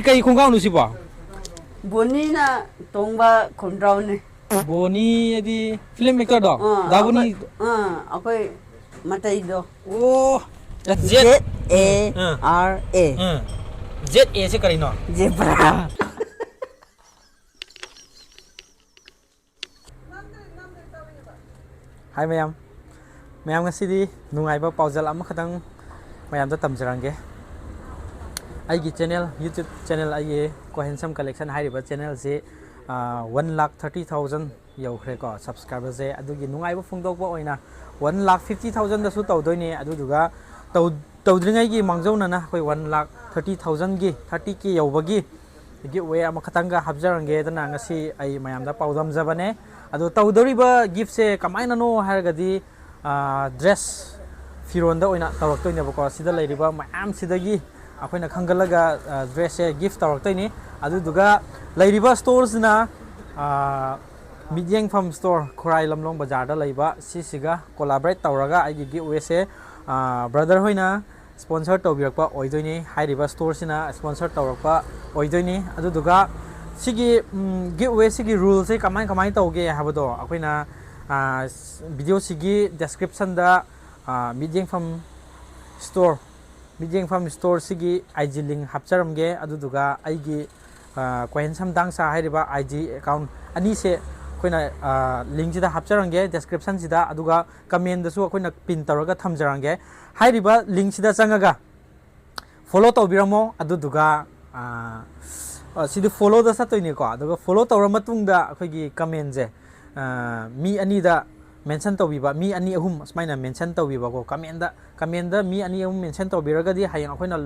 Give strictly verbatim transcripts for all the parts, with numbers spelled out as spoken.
ꯀꯩ ꯈꯣꯡꯒ꯭ꯔꯥꯎꯅꯣ ꯁꯤꯕꯣ? ꯕꯣꯅꯤꯅ ꯇꯣꯡꯕ ꯈꯣꯡꯒ꯭ꯔꯥꯎꯅꯦ꯫ ꯕꯣꯅꯤ ꯍꯥꯏꯗꯤ ꯐꯤꯂꯝ ꯑꯦꯛꯇꯔꯗꯣ? ꯑꯥ, ꯗꯥ ꯕꯣꯅꯤ? ꯑꯩꯈꯣꯏ- ꯑꯥ, ꯑꯩꯈꯣꯏ ꯃꯇꯩꯗꯣ꯫ ꯑꯣ, ꯖꯦꯠ ꯖꯦꯠ ꯑꯦ ꯑꯥ꯫ R A. ꯑꯥ꯫ ꯖꯦꯠ ꯑꯦꯁꯦ ꯀꯔꯤꯅꯣ? ꯖꯦꯕ꯭ꯔꯥ꯫ ꯍꯥꯏ ꯃꯌꯥꯝ꯫ ꯃꯌꯥꯝ, ꯉꯁꯤꯗꯤ ꯅꯨꯡꯉꯥꯏꯕ ꯄꯥꯎꯖꯦꯜ ꯑꯃꯈꯛꯇꯪ ꯃꯌꯥꯝꯗ ꯇꯝꯖꯔꯝꯒꯦ꯫ ꯑꯩꯒꯤ ꯆꯦꯅꯦꯜ, YouTube ꯆꯦꯅꯦꯜ, ꯑꯩꯒꯤ ꯀꯣꯍꯦꯟꯁꯝ ꯀꯂꯦꯛꯁꯟ ꯍꯥꯏꯔꯤꯕ ꯆꯦꯅꯦꯜꯁꯤ, ꯑꯥ, ꯋꯥꯟ ꯂꯥꯈ ꯊꯥꯔꯇꯤ ꯊꯥꯎꯖꯟ ꯌꯧꯈ꯭ꯔꯦꯀꯣ ꯁꯕꯁꯀ꯭ꯔꯥꯏꯕꯔꯁꯦ꯫ ꯑꯗꯨꯒꯤ ꯅꯨꯡꯉꯥꯏꯕ ꯐꯣꯡꯗꯣꯛꯄ ꯑꯣꯏꯅ ꯋꯥꯟ ꯂꯥꯈ ꯐꯤꯐꯇꯤ ꯊꯥꯎꯖꯟꯗꯁꯨ ꯇꯧꯗꯣꯏꯅꯦ꯫ ꯑꯗꯨꯗꯨꯒ ꯇꯧ-, ꯇꯧꯗ꯭ꯔꯤꯉꯩꯒꯤ ꯃꯥꯡꯖꯧꯅꯅ ꯑꯩꯈꯣꯏ ꯋꯥꯟ ꯂꯥꯈ ꯊꯥꯔꯇꯤ ꯊꯥꯎꯖꯟꯒꯤ, ꯊꯥꯔꯇꯤ ꯀꯦ ꯌꯧꯕꯒꯤ ꯒꯤꯐ ꯑꯋꯦ ꯑꯃꯈꯛꯇꯪꯒ ꯍꯥꯞꯆꯔꯝꯒꯦꯗꯅ ꯉꯁꯤ ꯑꯩ ꯃꯌꯥꯝꯗ ꯄꯥꯎꯗꯝꯖꯕꯅꯦ꯫ ꯑꯗꯣ ꯇꯧꯗꯧꯔꯤꯕ ꯒꯤꯐꯁꯦ ꯀꯃꯥꯏꯅꯅꯣ ꯍꯥꯏꯔꯒꯗꯤ, ꯑꯥ, ꯗ꯭ꯔꯦꯁ, ꯐꯤꯔꯣꯟꯗ ꯑꯣꯏꯅ ꯇꯧꯔꯛꯇꯣꯏꯅꯦꯕꯀꯣ꯫ ꯁꯤꯗ ꯂꯩꯔꯤꯕ ꯃꯌꯥꯝꯁꯤꯗꯒꯤ ꯑꯩꯈꯣꯏꯅ ꯈꯟꯒꯠꯂꯒ, ꯑꯥ, ꯗ꯭ꯔꯦꯁꯁꯦ ꯒꯤꯐ ꯇꯧꯔꯛꯇꯣꯏꯅꯤ꯫ ꯑꯗꯨꯗꯨꯒ ꯂꯩꯔꯤꯕ ꯁ꯭ꯇꯣꯔꯁꯤꯅ, ꯑꯥ, ꯃꯤꯠꯌꯦꯡꯐꯝ ꯁ꯭ꯇꯣꯔ, ꯈꯨꯔꯥꯏ ꯂꯝꯂꯣꯡ ꯕꯖꯥꯔꯗ ꯂꯩꯕ, ꯁꯤꯁꯤꯒ ꯀꯣꯂꯥꯕꯔꯦꯠ ꯇꯧꯔꯒ ꯑꯩꯒꯤ ꯒꯤꯐ ꯑꯋꯦꯁꯦ, ꯑꯥ, ꯕ꯭ꯔꯗꯔ ꯍꯣꯏꯅ ꯁ꯭ꯄꯣꯟꯁꯔ ꯇꯧꯕꯤꯔꯛꯄ ꯑꯣꯏꯗꯣꯏꯅꯤ꯫ ꯍꯥꯏꯔꯤꯕ ꯁ꯭ꯇꯣꯔꯁꯤꯅ ꯁ꯭ꯄꯣꯟꯁꯔ ꯇꯧꯔꯛꯄ ꯑꯣꯏꯗꯣꯏꯅꯤ꯫ ꯑꯗꯨꯗꯨꯒ ꯁꯤꯒꯤ, ꯎꯝ, ꯒꯤꯐ ꯑꯋꯦ ꯁꯤꯒꯤ ꯔꯨꯜꯁꯦ ꯀꯃꯥꯏ ꯀꯃꯥꯏꯅ ꯇꯧꯒꯦ ꯍꯥꯏꯕꯗꯣ ꯑꯩꯈꯣꯏꯅ, ꯑꯥ, ꯚꯤꯗꯤꯑꯣꯁꯤꯒꯤ ꯗꯦꯁꯀ꯭ꯔꯤꯞꯁꯟꯗ, ꯑꯥ, ꯃꯤꯠꯌꯦꯡꯐꯝ ꯁ꯭ꯇꯣꯔ, ꯃꯤꯠꯌꯦꯡꯐꯝ ꯁ꯭ꯇꯣꯔꯁꯤꯒꯤ ꯑꯥꯏ ꯖꯤ ꯂꯤꯡ ꯍꯥꯞꯆꯔꯝꯒꯦ꯫ ꯑꯗꯨꯗꯨꯒ ꯑꯩꯒꯤ, ꯑꯥ, ꯀꯣꯍꯦꯟꯁꯝ ꯗꯥꯡꯁꯥ ꯍꯥꯏꯔꯤꯕ ꯑꯥꯏ ꯖꯤ ꯑꯦꯀꯥꯎꯟ ꯑꯅꯤꯁꯦ ꯑꯩꯈꯣꯏꯅ, ꯑꯥ, ꯂꯤꯡꯁꯤꯗ ꯍꯥꯞꯆꯔꯝꯒꯦ ꯗꯦꯁꯀ꯭ꯔꯤꯞꯁꯟꯁꯤꯗ꯫ ꯑꯗꯨꯒ ꯀꯃꯦꯟꯗꯁꯨ ꯑꯩꯈꯣꯏꯅ ꯄꯤꯟ ꯇꯧꯔꯒ ꯊꯝꯖꯔꯝꯒꯦ꯫ ꯍꯥꯏꯔꯤꯕ ꯂꯤꯡꯁꯤꯗ ꯆꯪꯉꯒ ꯐꯣꯂꯣ ꯇꯧꯕꯤꯔꯝꯃꯣ꯫ ꯑꯗꯨꯗꯨꯒ, ꯑꯥ, ꯑ, ꯁꯤꯗꯤ ꯐꯣꯂꯣꯗ ꯆꯠꯇꯣꯏꯅꯤꯀꯣ꯫ ꯑꯗꯨꯒ ꯐꯣꯂꯣ ꯇꯧꯔ ꯃꯇꯨꯡꯗ ꯑꯩꯈꯣꯏꯒꯤ ꯀꯃꯦꯟꯁꯦ, ꯑ, ꯃꯤ ꯑꯅꯤꯗ ꯃꯦꯟꯁꯟ ꯇꯧꯕꯤꯕ, ꯃꯤ ꯑꯅꯤ ꯑꯍꯨꯝ ꯁꯨꯃꯥꯏꯅ ꯃꯦꯟꯁꯟ ꯇꯧꯕꯤꯕꯀꯣ꯫ ꯀꯃꯦꯟꯗ, ꯀꯃꯦꯟꯗ ꯃꯤ ꯑꯅꯤ ꯑꯍꯨꯝ ꯃꯦꯟꯁꯟ ꯇꯧꯕꯤꯔꯒꯗꯤ ꯍꯌꯦꯡ ꯑꯩꯈꯣꯏꯅ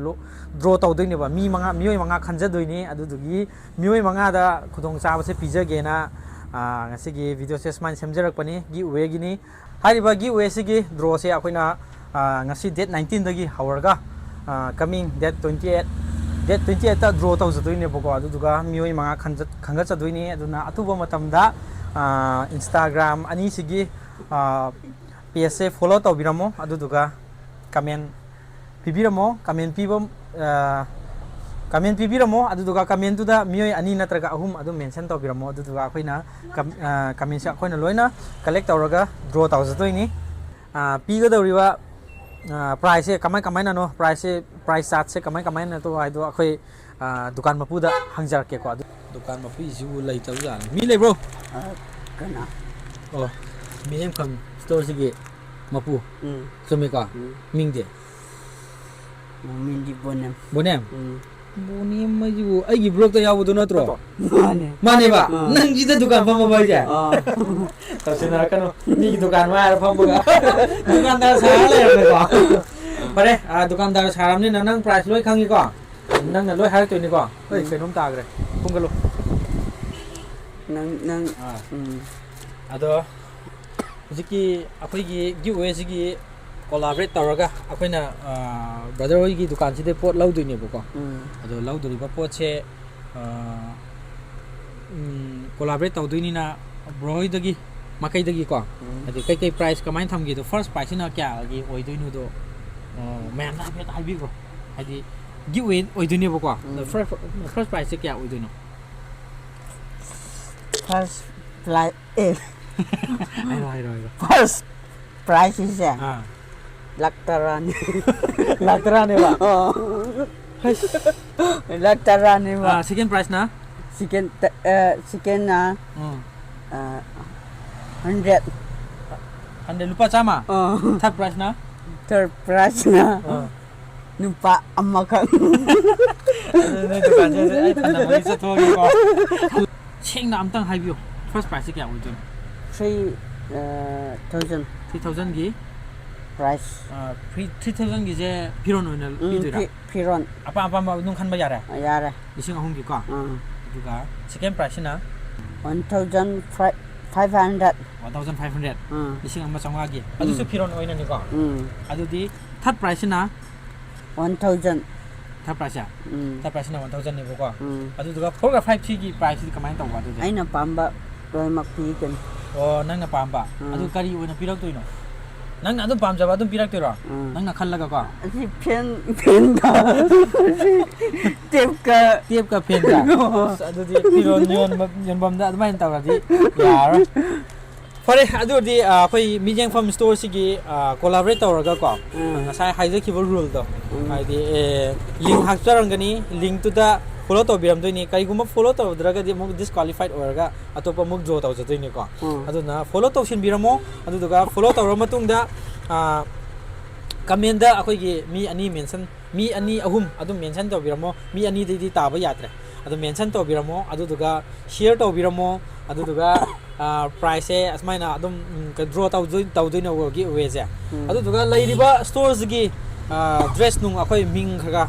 ꯗ꯭ꯔꯣ ꯇꯧꯗꯣꯏꯅꯦꯕ꯫ ꯃꯤ ꯃꯉꯥ, ꯃꯤꯑꯣꯏ ꯃꯉꯥ ꯈꯟꯖꯗꯣꯏꯅꯤ꯫ ꯑꯗꯨꯗꯨꯒꯤ ꯃꯤꯑꯣꯏ ꯃꯉꯥꯗ ꯈꯨꯗꯣꯡꯆꯥꯕꯁꯦ ꯄꯤꯖꯒꯦꯅ, ꯑ, ꯉꯁꯤꯒꯤ ꯚꯤꯗꯤꯑꯣꯁꯦ ꯁꯨꯃꯥꯏꯅ ꯁꯦꯝꯖꯔꯛꯄꯅꯤ꯫ ꯒꯤꯐ ꯑꯋꯦꯒꯤꯅꯤ꯫ ꯍꯥꯏꯔꯤꯕ ꯒꯤꯐ ꯑꯋꯦꯁꯤꯒꯤ ꯗ꯭ꯔꯣꯁꯦ ꯑꯩꯈꯣꯏꯅ, ꯑ, ꯉꯁꯤ ꯗꯦꯠ ꯅꯥꯏꯟꯇꯤꯟꯗꯒꯤ ꯍꯧꯔꯒ, ꯑ, coming date twenty eight, date twenty ꯑꯩꯠꯇ ꯗ꯭ꯔꯣ ꯇꯧꯖꯗꯣꯏꯅꯦꯕꯀꯣ꯫ ꯑꯗꯨꯗꯨꯒ ꯃꯤꯑꯣꯏ ꯃꯉꯥ ꯈꯟꯖ-, ꯈꯟꯒꯠꯆꯗꯣꯏꯅꯤ꯫ ꯑꯗꯨꯅ ꯑꯊꯨꯕ ꯃꯇꯝꯗ, ꯑ, ꯏꯟꯁꯇꯥꯒ꯭ꯔꯥꯝ ꯑꯅꯤꯁꯤꯒꯤ, ꯑ, ꯄꯦꯖꯁꯦ ꯐꯣꯂꯣ ꯇꯧꯕꯤꯔꯝꯃꯣ꯫ ꯑꯗꯨꯗꯨꯒ ꯀꯃꯦꯟ ꯄꯤꯕꯤꯔꯝꯃꯣ꯫ ꯀꯃꯦꯟ ꯄꯤꯕ, ꯑ, ꯀꯃꯦꯟ ꯄꯤꯕꯤꯔꯝꯃꯣ, ꯑꯗꯨꯗꯨꯒ ꯀꯃꯦꯟꯇꯨꯗ ꯃꯤꯑꯣꯏ ꯑꯅꯤ ꯅꯠꯇ꯭ꯔꯒ ꯑꯍꯨꯝ ꯑꯗꯨꯝ ꯃꯦꯟꯁꯟ ꯇꯧꯕꯤꯔꯝꯃꯣ, ꯑꯗꯨꯗꯨꯒ ꯑꯩꯈꯣꯏꯅ ꯀꯃꯦꯟꯁꯦ ꯑꯩꯈꯣꯏꯅ ꯂꯣꯏꯅ ꯀꯂꯦꯛ ꯇꯧꯔꯒ ꯗ꯭ꯔꯣ ꯇꯧꯖꯗꯣꯏꯅꯤ꯫ ꯄꯤꯒꯗꯧꯔꯤꯕ ꯄ꯭ꯔꯥꯏꯁꯁꯦ ꯀꯃꯥꯏ ꯀꯃꯥꯏꯅꯅꯣ, ꯄ꯭ꯔꯥꯏꯁꯁꯦ, ꯄ꯭ꯔꯥꯏꯁ ꯆꯥꯔꯠꯁꯦ ꯀꯃꯥꯏ ꯀꯃꯥꯏꯅ ꯇꯧ ꯍꯥꯏꯗꯣ ꯑꯩꯈꯣꯏ ꯗꯨꯀꯥꯟ ꯃꯄꯨꯗ ꯍꯪꯖꯔꯛꯀꯦꯀꯣ꯫ ꯑꯗꯨ ꯗꯨꯀꯥꯟ ꯃꯄꯨꯁꯤꯕꯨ ꯂꯩꯇꯕꯖꯥꯠꯅꯤ꯫ ꯃꯤ ꯂꯩꯕ꯭ꯔꯣ? ꯀꯅꯥ? ꯑꯣ, ꯃꯤꯔꯦꯝꯈꯝ ꯁ꯭ꯇꯣꯔꯁꯤꯒꯤ ꯃꯄꯨ꯫ ꯎꯝ꯫ ꯆꯨꯝꯃꯤꯀꯣ? ꯎꯝ꯫ ꯃꯤꯡꯗꯤ? ꯃꯃꯤꯡꯗꯤ ꯕꯣꯅꯦꯝ꯫ ꯕꯣꯅꯦꯝ? ꯎꯝ꯫ ꯕꯣꯅꯦꯝ ꯍꯥꯏꯁꯤꯕꯨ ꯑꯩꯒꯤ ꯕ꯭ꯂꯣꯛꯇ ꯌꯥꯎꯕꯗꯨ ꯅꯠꯇ꯭ꯔꯣ? ꯃꯥꯅꯦ꯫ ꯃꯥꯅꯦꯕ? ꯑꯥ꯫ ꯅꯪꯁꯤꯗ ꯗꯨꯀꯥꯟ ꯐꯝꯃꯕ ꯍꯥꯏꯁꯦ? ꯑꯥ꯫ ꯇꯧꯁꯤꯟꯅꯔꯛꯀꯅꯨ꯫ ꯃꯤꯒꯤ ꯗꯨꯀꯥꯟ ꯃꯥ ꯍꯥꯏꯔ ꯐꯝꯃꯒ ꯗꯨꯀꯥꯟꯗꯥꯔ ꯁꯥꯔ ꯂꯩꯔꯝꯃꯦꯀꯣ꯫ ꯐꯔꯦ, ꯑꯥ, ꯗꯨꯀꯥꯟꯗꯥꯔ ꯁꯥꯔꯕꯅꯤꯅ ꯅꯪ ꯄ꯭ꯔꯥꯏꯁ ꯂꯣꯏ ꯈꯪꯉꯤꯀꯣ? ꯅꯪꯅ ꯂꯣꯏ ꯍꯥꯏꯔꯛꯇꯣꯏꯅꯤꯀꯣ? ꯍꯣꯏ, ꯎꯝ꯫ ꯀꯩꯅꯣꯝ ꯇꯥꯈ꯭ꯔꯦ꯫ ꯈꯨꯝꯒꯠꯂꯨ꯫ ꯅꯪ, ꯅꯪ, ꯑꯥ꯫ ꯎꯝ꯫ ꯑꯗꯣ ꯍꯧꯖꯤꯛꯀꯤ ꯑꯩꯈꯣꯏꯒꯤ ꯒꯤꯐ ꯑꯦꯋꯦꯁꯤꯒꯤ ꯀꯣꯂꯥꯕꯔꯦꯠ ꯇꯧꯔꯒ ꯑꯩꯈꯣꯏꯅ, ꯑꯥ, ꯕ꯭ꯔꯗꯔ ꯍꯣꯏꯒꯤ ꯗꯨꯀꯥꯟꯁꯤꯗꯩ ꯄꯣꯠ ꯂꯧꯗꯣꯏꯅꯦꯕꯀꯣ꯫ ꯎꯝ꯫ ꯑꯗꯣ ꯂꯧꯗꯣꯔꯤꯕ ꯄꯣꯠꯁꯦ, ꯑꯥ, ꯎꯝ, ꯀꯣꯂꯥꯕꯔꯦꯠ ꯇꯧꯗꯣꯏꯅꯤꯅ ꯕ꯭ꯔꯣ ꯍꯣꯏꯗꯒꯤ ꯃꯥꯏꯀꯩꯗꯒꯤꯀꯣ꯫ ꯎꯝ꯫ ꯍꯥꯏꯗꯤ ꯀꯩꯀꯩ ꯄ꯭ꯔꯥꯏꯁ ꯀꯃꯥꯏꯅ ꯊꯝꯒꯦꯗꯣ, ꯐꯥꯔꯁ ꯄ꯭ꯔꯥꯏꯁꯁꯤꯅ ꯀꯌꯥꯒꯤ ꯑꯣꯏꯗꯣꯏꯅꯣꯗꯣ, ꯑꯥ, ꯃꯌꯥꯝꯗ ꯍꯥꯏꯐꯦꯠ ꯍꯥꯏꯕꯤꯈ꯭ꯔꯣ꯫ ꯍꯥꯏꯗꯤ ꯒꯤꯐ ꯑꯦꯋꯦ ꯑꯣꯏꯗꯣꯏꯅꯦꯕꯀꯣ꯫ ꯎꯝ꯫ ꯑꯗꯣ ꯐꯥꯔꯁ, ꯐꯥꯔꯁ ꯄ꯭ꯔꯥꯏꯁꯁꯦ ꯀꯌꯥ ꯑꯣꯏꯗꯣꯏꯅꯣ? ꯐꯥꯔꯁ ꯄ꯭ꯔꯥꯏꯁ, ꯑꯦ꯫ ꯍꯥꯏꯔꯣ, ꯍꯥꯏꯔꯣ, ꯍꯥꯏꯔꯣ꯫ ꯐꯥꯔꯁ ꯄ꯭ꯔꯥꯏꯁꯁꯦ ꯑꯥ꯫ ꯂꯥꯛ ꯇꯔꯥꯅꯤ꯫ ꯂꯥꯛ ꯇꯔꯥꯅꯦꯕ? ꯑꯣ꯫ ꯍꯩꯁ꯫ ꯂꯥꯛ ꯇꯔꯥꯅꯦꯕ꯫ ꯑꯥ, ꯁꯦꯀꯦꯟ ꯄ꯭ꯔꯥꯏꯁꯅ? ꯁꯦꯀꯦꯟ ꯇ-, ꯑ, ꯁꯦꯀꯦꯟꯅ, ꯎꯝ꯫ ꯑ, ꯍꯟꯗ꯭ꯔꯦꯠ꯫ ꯍꯟꯗ꯭ꯔꯦꯠ, ꯂꯨꯄꯥ ꯆꯥꯝꯃ? ꯑꯥ꯫ ꯊꯥꯔꯠ ꯄ꯭ꯔꯥꯏꯁꯅ? ꯊꯥꯔꯠ ꯄ꯭ꯔꯥꯏꯁꯅ ꯑꯥ꯫ ꯅꯨꯄꯥ ꯑꯃꯈꯛ꯫ ꯑꯗꯨ ꯅꯣꯏ ꯗꯨꯀꯥꯟꯁꯦ ꯑꯩ ꯊꯝꯅꯕꯒꯤ ꯆꯠꯊꯣꯛꯑꯒꯦꯀꯣ꯫ ꯁꯦꯡꯅ ꯑꯝꯇꯪ ꯍꯥꯏꯕꯤꯌꯨ, ꯐꯥꯔꯁ ꯄ꯭ꯔꯥꯏꯁꯁꯦ ꯀꯌꯥ ꯑꯣꯏꯗꯣꯏꯅꯣ? ꯊ꯭ꯔꯤ, ꯑ, ꯊꯥꯎꯖꯟ꯫ ꯊ꯭ꯔꯤ ꯊꯥꯎꯖꯟꯒꯤ? ꯄ꯭ꯔꯥꯏꯁ꯫ ꯑ, ꯊ꯭ꯔꯤ, ꯊ꯭ꯔꯤ ꯊꯥꯎꯖꯟꯒꯤꯁꯦ ꯐꯤꯔꯣꯟ ꯑꯣꯏꯅ ꯎꯝ, ꯄꯤꯗꯣꯏꯔꯥ? ꯐꯤ-, ꯐꯤꯔꯣꯟ꯫ ꯑꯄꯥꯝ ꯑꯄꯥꯝꯕ ꯑꯗꯨꯝ ꯈꯟꯕ ꯌꯥꯔꯦ? ꯌꯥꯔꯦ꯫ ꯂꯤꯁꯤꯡ ꯑꯍꯨꯝꯒꯤꯀꯣ? ꯑꯥ꯫ ꯑꯗꯨꯒ ꯁꯦꯀꯦꯟ ꯄ꯭ꯔꯥꯏꯁꯁꯤꯅ? One thousand five hundred. One thousand five hundred. ꯑꯥ꯫ ꯂꯤꯁꯤꯡ ꯑꯃ ꯆꯥꯝꯃꯉꯥꯒꯤ꯫ ꯑꯗꯨꯁꯨ ꯎꯝ꯫ ꯐꯤꯔꯣꯟ ꯑꯣꯏꯅꯅꯤꯀꯣ? ꯎꯝ꯫ ꯑꯗꯨꯗꯤ ꯊꯥꯔꯠ ꯄ꯭ꯔꯥꯏꯁꯁꯤꯅ? One thousand. ꯊꯥꯔꯠ ꯄ꯭ꯔꯥꯏꯁꯁꯦ? ꯎꯝ꯫ ꯊꯥꯔꯠ ꯄ꯭ꯔꯥꯏꯁꯁꯤꯅ ꯋꯥꯟ ꯊꯥꯎꯖꯟꯅꯦꯕꯀꯣ? ꯎꯝ꯫ ꯑꯗꯨꯗꯨꯒ ꯐꯣꯔꯒ ꯐꯥꯏꯚ ꯊ꯭ꯔꯤꯒꯤ ꯄ꯭ꯔꯥꯏꯁꯁꯤꯗꯤ ꯀꯃꯥꯏꯅ ꯇꯧꯕ ꯑꯗꯨꯗꯤ? ꯑꯩꯅ ꯄꯥꯝꯕ ꯂꯣꯏꯅꯃꯛ ꯄꯤꯒꯅꯤ꯫ ꯑꯣ, ꯅꯪꯅ ꯄꯥꯝꯕ? ꯎꯝ꯫ ꯑꯗꯨ ꯀꯔꯤ ꯑꯣꯏꯅ ꯄꯤꯔꯛꯇꯣꯏꯅꯣ? ꯅꯪꯅ ꯑꯗꯨꯝ ꯄꯥꯝꯖꯕ ꯑꯗꯨꯝ ꯄꯤꯔꯛꯇꯣꯏꯔꯣ? ꯎꯝ꯫ ꯅꯪꯅ ꯈꯜꯂꯒꯀꯣ? ꯑꯁꯤ ꯐꯦꯟ, ꯐꯦꯟꯒ ꯇꯦꯞꯀ꯫ ꯇꯦꯞꯀ ꯐꯦꯟꯒ? ꯑꯁ, ꯑꯗꯨꯗꯤ ꯐꯤꯔꯣꯟ ꯌꯣꯟꯕ, ꯌꯣꯟꯐꯝꯗ ꯑꯗꯨꯃꯥꯏꯅ ꯇꯧꯔꯗꯤ ꯌꯥꯔꯔꯣꯏ꯫ ꯐꯔꯦ, ꯑꯗꯨ ꯑꯣꯏꯔꯗꯤ, ꯑ, ꯑꯩꯈꯣꯏ ꯃꯤꯠꯌꯦꯡꯐꯝ ꯁ꯭ꯇꯣꯔꯁꯤꯒꯤ, ꯑ, ꯀꯣꯂꯥꯕꯣꯔꯦꯠ ꯇꯧꯔꯒꯀꯣ, ꯎꯝ꯫ ꯉꯁꯥꯏ ꯍꯥꯏꯖꯈꯤꯕ ꯔꯨꯜꯗꯣ, ꯎꯝ꯫ ꯍꯥꯏꯗꯤ, ꯑꯦ, ꯂꯤꯡ ꯍꯥꯞꯆꯔꯝꯒꯅꯤ, ꯂꯤꯡꯇꯨꯗ ꯐꯣꯂꯣ ꯇꯧꯕꯤꯔꯝꯗꯣꯏꯅꯤ꯫ ꯀꯔꯤꯒꯨꯝꯕ ꯐꯣꯂꯣ ꯇꯧꯗ꯭ꯔꯒꯗꯤ ꯑꯃꯨꯛ ꯗꯤꯁꯀ꯭ꯋꯥꯂꯤꯐꯥꯏꯠ ꯑꯣꯏꯔꯒ ꯑꯇꯣꯞꯄ ꯑꯃꯨꯛ ꯗ꯭ꯔꯣ ꯇꯧꯖꯗꯣꯏꯅꯤꯀꯣ꯫ ꯎꯝ꯫ ꯑꯗꯨꯅ ꯐꯣꯂꯣ ꯇꯧꯁꯤꯟꯕꯤꯔꯝꯃꯣ, ꯑꯗꯨꯗꯨꯒ ꯐꯣꯂꯣ ꯇꯧꯔ ꯃꯇꯨꯡꯗ, ꯑ, ꯀꯃꯦꯟꯗ ꯑꯩꯈꯣꯏꯒꯤ ꯃꯤ ꯑꯅꯤ ꯃꯦꯟꯁꯟ ꯃꯤ ꯑꯅꯤ ꯑꯍꯨꯝ ꯑꯗꯨꯝ ꯃꯦꯟꯁꯟ ꯇꯧꯕꯤꯔꯝꯃꯣ꯫ ꯃꯤ ꯑꯅꯤꯗꯩꯗꯤ ꯇꯥꯕ ꯌꯥꯗ꯭ꯔꯦ꯫ ꯑꯗꯨ ꯃꯦꯟꯁꯟ ꯇꯧꯕꯤꯔꯝꯃꯣ, ꯑꯗꯨꯗꯨꯒ ꯁꯤꯌꯔ ꯇꯧꯕꯤꯔꯝꯃꯣ, ꯑꯗꯨꯗꯨꯒ, ꯑ, ꯄ꯭ꯔꯥꯏꯁꯁꯦ ꯑꯁꯨꯃꯥꯏꯅ ꯑꯗꯨꯝ, ꯎꯝ, ꯀ-, ꯗ꯭ꯔꯣ ꯇꯧꯗꯣꯏ-, ꯇꯧꯗꯣꯏꯅꯦꯕ ꯒꯤꯐ ꯑꯋꯦꯁꯦ꯫ ꯎꯝ꯫ ꯑꯗꯨꯗꯨꯒ ꯂꯩꯔꯤꯕ ꯁ꯭ꯇꯣꯔꯁꯤꯒꯤ, ꯑ, ꯗ꯭ꯔꯦꯁ ꯅꯨꯡ ꯑꯩꯈꯣꯏ ꯃꯤꯡ ꯈꯔ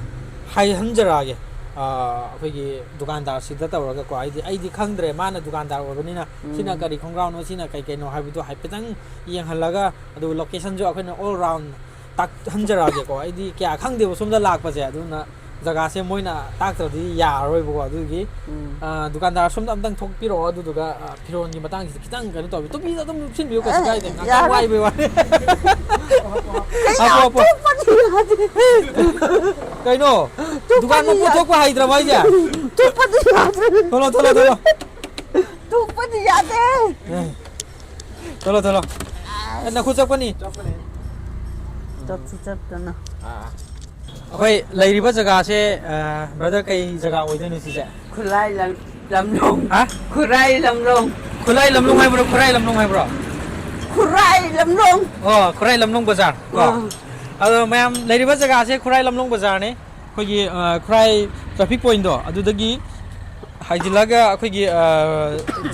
ꯍꯥꯏꯍꯟꯖꯔꯛꯑꯒꯦ꯫ ꯑ, ꯑꯩꯈꯣꯏꯒꯤ ꯗꯨꯀꯥꯟꯗꯥꯔꯁꯤꯗ ꯇꯧꯔꯒꯀꯣ꯫ ꯍꯥꯏꯗꯤ ꯑꯩꯗꯤ ꯈꯪꯗ꯭ꯔꯦ, ꯃꯥꯅ ꯗꯨꯀꯥꯟꯗꯥꯔ ꯑꯣꯏꯕꯅꯤꯅ ꯁꯤꯅ ꯎꯝ꯫ ꯀꯔꯤ ꯈꯣꯡꯒ꯭ꯔꯥꯎꯅꯣ, ꯁꯤꯅ ꯀꯩ ꯀꯩꯅꯣ ꯍꯥꯏꯕꯗꯣ ꯍꯥꯏꯐꯦꯠꯇꯪ ꯌꯦꯡꯍꯜꯂꯒ, ꯑꯗꯨꯒ ꯂꯣꯀꯦꯁꯟꯁꯨ ꯑꯩꯈꯣꯏꯅ ꯑꯣꯜ ꯔꯥꯎꯟ ꯇꯥꯛꯍꯟꯖꯔꯛꯑꯒꯦꯀꯣ꯫ ꯑꯩꯗꯤ ꯀꯌꯥ ꯈꯪꯗꯦꯕ ꯁꯣꯝꯗ ꯂꯥꯛꯄꯁꯦ, ꯑꯗꯨꯅ ꯖꯒꯥꯁꯦ ꯃꯣꯏꯅ ꯇꯥꯛꯇ꯭ꯔꯗꯤ ꯌꯥꯔꯔꯣꯏꯕꯀꯣ꯫ ꯑꯗꯨꯒꯤ, ꯎꯝ꯫ ꯑ, ꯗꯨꯀꯥꯟꯗꯥꯔ ꯁꯣꯝꯗ ꯑꯝꯇꯪ ꯊꯣꯛꯄꯤꯔꯛꯑꯣ, ꯑꯗꯨꯗꯨꯒ, ꯑ, ꯐꯤꯔꯣꯟꯒꯤ ꯃꯇꯥꯡꯁꯤꯗ ꯈꯤꯇꯪ ꯀꯩꯅꯣ ꯇꯧꯕꯤ꯫ ꯇꯨꯄꯤꯗꯣ ꯑꯗꯨꯝ ꯂꯨꯞꯁꯤꯟꯕꯤꯌꯨ, ꯀꯩꯁꯨ ꯑꯦ, ꯀꯥꯏꯗꯦ, ꯉꯥꯛꯇꯪ ꯌꯥꯔꯦ꯫ ꯋꯥꯏꯕꯩ ꯋꯥꯅꯤ꯫ ꯀꯩꯅꯣ? ꯍꯥꯞꯄꯣ, ꯍꯥꯞꯄꯣ꯫ ꯇꯨꯞꯄꯗꯤ ꯌꯥꯗꯦ꯫ ꯀꯩꯅꯣ? ꯇꯨꯞꯄꯗꯤ ꯗꯨꯀꯥꯟ ꯃꯄꯨ ꯌꯥꯗꯦ꯫ ꯊꯣꯛꯄ ꯍꯩꯇ꯭ꯔꯕ ꯍꯥꯏꯁꯦ? ꯇꯨꯞꯄꯗꯤ ꯌꯥꯗꯦ꯫ ꯊꯣꯛꯂꯣ, ꯊꯣꯛꯂꯣ, ꯊꯣꯛꯂꯣ꯫ ꯇꯨꯞꯄꯗꯤ ꯌꯥꯗꯦ꯫ ꯑꯦ꯫ ꯆꯠꯂꯣ, ꯆꯠꯂꯣ꯫ ꯑꯦ, ꯅꯈꯨꯠ ꯆꯞꯀꯅꯤ꯫ ꯆꯠꯁꯨ ꯆꯠꯇꯅ꯫ ꯑꯥ꯫ ꯑꯩꯈꯣꯏ ꯂꯩꯔꯤꯕ ꯖꯒꯥꯁꯦ, ꯑ, ꯕ꯭ꯔꯗꯔ, ꯀꯩ ꯖꯒꯥ ꯑꯣꯏꯗꯣꯏꯅꯣ ꯁꯤꯁꯦ? ꯈꯨꯔꯥꯏ ꯂꯝ-, ꯂꯝꯂꯣꯡ꯫ ꯍꯥ? ꯈꯨꯔꯥꯏ ꯂꯝꯂꯣꯡ꯫ ꯈꯨꯔꯥꯏ ꯂꯝꯂꯣꯡ ꯍꯥꯏꯕ꯭ꯔꯣ? ꯈꯨꯔꯥꯏ ꯂꯝꯂꯣꯡ ꯍꯥꯏꯕ꯭ꯔꯣ? ꯈꯨꯔꯥꯏ ꯂꯝꯂꯣꯡ꯫ ꯑꯣ, ꯈꯨꯔꯥꯏ ꯂꯝꯂꯣꯡ ꯕꯖꯥꯔ ꯀꯣ꯫ ꯑꯥ꯫ ꯑꯗꯣ ꯃꯌꯥꯝ ꯂꯩꯔꯤꯕ ꯖꯒꯥꯁꯦ ꯈꯨꯔꯥꯏ ꯂꯝꯂꯣꯡ ꯕꯖꯥꯔꯅꯤ꯫ ꯑꯩꯈꯣꯏꯒꯤ, ꯑ, ꯈꯨꯔꯥꯏ ꯇ꯭ꯔꯥꯐꯤꯛ ꯄꯣꯏꯟꯗꯣ ꯑꯗꯨꯗꯒꯤ ꯍꯥꯏꯖꯤꯜꯂꯒ ꯑꯩꯈꯣꯏꯒꯤ, ꯑ,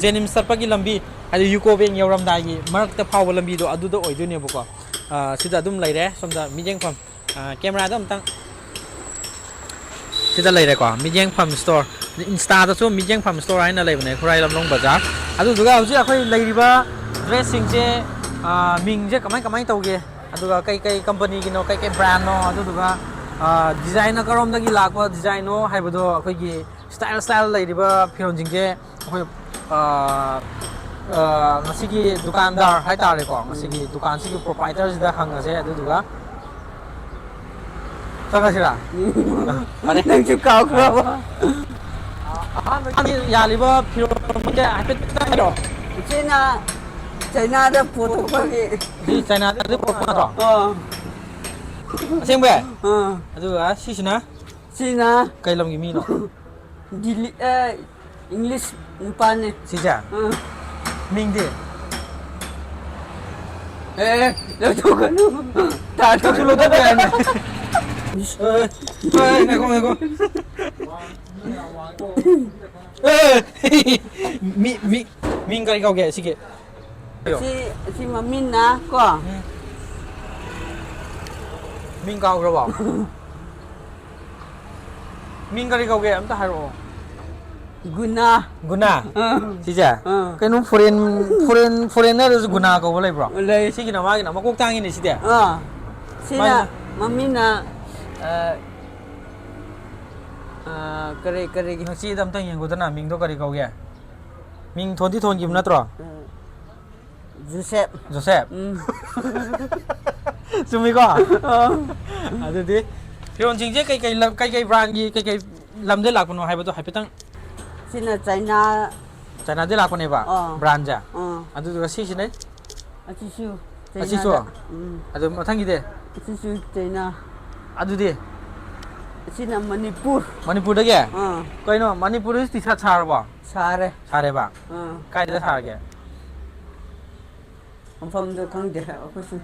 ꯖꯦꯅꯤꯝꯁ ꯆꯠꯄꯒꯤ ꯂꯝꯕꯤ, ꯍꯥꯏꯗꯤ ꯌꯨꯀꯣ ꯕꯦꯡꯛ ꯌꯧꯔꯝꯗꯥꯏꯒꯤ ꯃꯔꯛꯇ ꯐꯥꯎꯕ ꯂꯝꯕꯤꯗꯣ ꯑꯗꯨꯗ ꯑꯣꯏꯗꯣꯏꯅꯦꯕꯀꯣ꯫ ꯑ, ꯁꯤꯗ ꯑꯗꯨꯝ ꯂꯩꯔꯦ ꯁꯣꯝꯗ ꯃꯤꯠꯌꯦꯡꯐꯝ꯫ ꯑ, ꯀꯦꯃꯦꯔꯥꯗꯣ ꯑꯝꯇꯪ꯫ ꯁꯤꯗ ꯂꯩꯔꯦꯀꯣ, ꯃꯤꯠꯌꯦꯡꯐꯝ ꯁ꯭ꯇꯣꯔ꯫ ꯏꯟꯁꯇꯥꯗꯁꯨ ꯃꯤꯠꯌꯦꯡꯐꯝ ꯁ꯭ꯇꯣꯔ ꯍꯥꯏꯅ ꯂꯩꯕꯅꯦ ꯈꯨꯔꯥꯏ ꯂꯝꯂꯣꯡ ꯕꯖꯥꯔ꯫ ꯑꯗꯨꯗꯨꯒ ꯍꯧꯖꯤꯛ ꯑꯩꯈꯣꯏ ꯂꯩꯔꯤꯕ ꯗ꯭ꯔꯦꯁꯁꯤꯡꯁꯦ, ꯑ, ꯃꯤꯡꯁꯦ ꯀꯃꯥꯏ ꯀꯃꯥꯏ ꯇꯧꯒꯦ, ꯑꯗꯨꯒ ꯀꯩ ꯀꯩ ꯀꯝꯄꯅꯤꯒꯤꯅꯣ, ꯀꯩ ꯀꯩ ꯕ꯭ꯔꯥꯟꯅꯣ, ꯑꯗꯨꯗꯨꯒ, ꯑ, ꯗꯤꯖꯥꯏꯟꯅ ꯀꯔꯣꯝꯗꯒꯤ ꯂꯥꯛꯄ ꯗꯤꯖꯥꯏꯟꯅꯣ ꯍꯥꯏꯕꯗꯣ, ꯑꯩꯈꯣꯏꯒꯤ ꯁ꯭ꯇꯥꯏꯜ ꯁ꯭ꯇꯥꯏꯜ ꯂꯩꯔꯤꯕ ꯐꯤꯔꯣꯟꯁꯤꯡꯁꯦ ꯑꯩꯈꯣꯏ, ꯑ, ꯑ, ꯉꯁꯤꯒꯤ ꯗꯨꯀꯥꯟꯗꯥꯔ ꯍꯥꯏꯇꯥꯔꯦꯀꯣ, ꯉꯁꯤꯒꯤ ꯗꯨꯀꯥꯟꯁꯤꯒꯤ ꯄ꯭ꯔꯣꯄꯥꯏꯇꯔꯁꯤꯗ ꯍꯪꯉꯁꯦ, ꯑꯗꯨꯗꯨꯒ ꯆꯪꯉꯁꯤꯔꯥ? ꯐꯔꯦ꯫ ꯅꯪꯁꯨ ꯀꯥꯎꯈ꯭ꯔꯕ? ꯑꯍꯥꯟꯕꯒꯤ ꯌꯥꯜꯂꯤꯕ ꯐꯤꯔꯣꯜꯁꯦ ꯍꯥꯏꯐꯦꯠ ꯍꯥꯏꯔꯣ꯫ ꯏꯆꯦꯅ ꯆꯩꯅꯥꯗ ꯄꯨꯊꯣꯛꯄꯒꯤ꯫ ꯁꯤ ꯆꯩꯅꯥꯗ ꯄꯨꯔꯛꯄ ꯅꯠꯇ꯭ꯔꯣ? ꯑꯥ꯫ ꯑꯁꯦꯡꯕ? ꯑꯥ꯫ ꯑꯗꯨꯒ ꯁꯤꯁꯤꯅ? ꯁꯤꯅ ꯀꯩ ꯂꯝꯒꯤ ꯃꯤꯅꯣ? ꯗꯤꯜꯂꯤ, ꯑꯦ, ꯏꯪꯂꯤꯁ ꯅꯨꯄꯥꯅꯦ꯫ ꯁꯤꯁꯦ? ꯑꯥ꯫ ꯃꯤꯡꯗꯤ? ꯑꯦ, ꯂꯧꯊꯣꯛꯀꯅꯨ꯫ ꯇꯥꯗꯣ꯫ ꯀꯩꯁꯨ ꯂꯧꯊꯣꯛꯄ ꯌꯥꯏꯅꯦ꯫ ꯑꯦ, ꯑꯦ, ꯉꯥꯏꯈꯣ, ꯉꯥꯏꯈꯣ꯫ ꯑꯦ, ꯃꯤ, ꯃꯤ, ꯃꯤꯡ ꯀꯔꯤ ꯀꯧꯒꯦ ꯁꯤꯒꯤ? ꯁꯤ, ꯁꯤ ꯃꯃꯤꯡꯅ ꯀꯣ꯫ ꯎꯝ꯫ ꯃꯤꯡ ꯀꯥꯎꯈ꯭ꯔꯕꯣ? ꯃꯤꯡ ꯀꯔꯤ ꯀꯧꯒꯦ? ꯑꯝꯇ ꯍꯥꯏꯔꯛꯑꯣ꯫ ꯒꯨꯅꯥ꯫ ꯒꯨꯅꯥ? ꯑꯥ꯫ ꯁꯤꯁꯦ? ꯑꯥ꯫ ꯀꯩꯅꯣ, ꯐꯣꯔꯦꯟ, ꯐꯣꯔꯦꯟ, ꯐꯣꯔꯦꯟꯅꯔꯗꯁꯨ ꯒꯨꯅꯥ ꯀꯧꯕ ꯂꯩꯕ꯭ꯔꯣ? ꯂꯩ꯫ ꯁꯤꯒꯤꯅ ꯃꯥꯒꯤꯅ ꯃꯀꯣꯛ ꯇꯥꯡꯉꯤꯅꯦ ꯁꯤꯗꯤ꯫ ꯑꯥ꯫ ꯁꯤꯅ ꯃꯥꯒꯤꯅ ꯃꯃꯤꯡꯅ, ꯑ, ꯑ, ꯀꯔꯤ, ꯀꯔꯤꯒꯤ? ꯅꯆꯦꯗ ꯑꯝꯇꯪ ꯌꯦꯡꯉꯨꯗꯅ, ꯃꯤꯡꯗꯣ ꯀꯔꯤ ꯀꯧꯒꯦ? ꯃꯤꯡ ꯊꯣꯟꯗꯤ ꯊꯣꯟꯈꯤꯕ ꯅꯠꯇ꯭ꯔꯣ? ꯑ, ꯖꯣꯁꯦꯞ꯫ ꯖꯣꯁꯦꯞ? ꯎꯝ꯫ ꯆꯨꯝꯃꯤꯀꯣ? ꯑ꯫ ꯑꯗꯨꯗꯤ ꯐꯤꯔꯣꯟꯁꯤꯡꯁꯦ ꯀꯩꯀꯩ ꯂꯝ, ꯀꯩꯀꯩ ꯕ꯭ꯔꯥꯟꯒꯤ, ꯀꯩꯀꯩ ꯂꯝꯗꯩ ꯂꯥꯛꯄꯅꯣ ꯍꯥꯏꯕꯗꯣ ꯍꯥꯏꯐꯦꯠꯇꯪ꯫ ꯁꯤꯅ ꯆꯥꯏꯅꯥ꯫ ꯆꯥꯏꯅꯥꯗꯩ ꯂꯥꯛꯄꯅꯦꯕ, ꯑꯥ꯫ ꯕ꯭ꯔꯥꯟꯁꯦ? ꯑꯥ꯫ ꯑꯗꯨꯗꯨꯒ ꯁꯤꯁꯤꯅ? ꯑꯁꯤꯁꯨ ꯑꯁꯤꯁꯨ? ꯆꯥꯏꯅꯥꯗ꯫ ꯎꯝ꯫ ꯑꯗꯨ ꯃꯊꯪꯒꯤꯗꯤ? ꯑꯁꯤꯁꯨ ꯆꯥꯏꯅꯥ꯫ ꯑꯗꯨꯗꯤ? ꯑꯁꯤꯅ ꯃꯅꯤꯄꯨꯔ꯫ ꯃꯅꯤꯄꯨꯔꯗꯒꯤ? ꯑꯥ꯫ ꯀꯩꯅꯣ, ꯃꯅꯤꯄꯨꯔꯗꯁꯨ ꯇꯤ ꯁꯥꯔꯠ ꯁꯥꯔꯕꯣ? ꯁꯥꯔꯦ꯫ ꯁꯥꯔꯦꯕ? ꯑꯥ꯫ ꯀꯥꯏꯗ ꯁꯥꯔꯒꯦ? ꯃꯐꯝꯗꯣ ꯈꯪꯗꯦ ꯑꯩꯈꯣꯏꯁꯨ꯫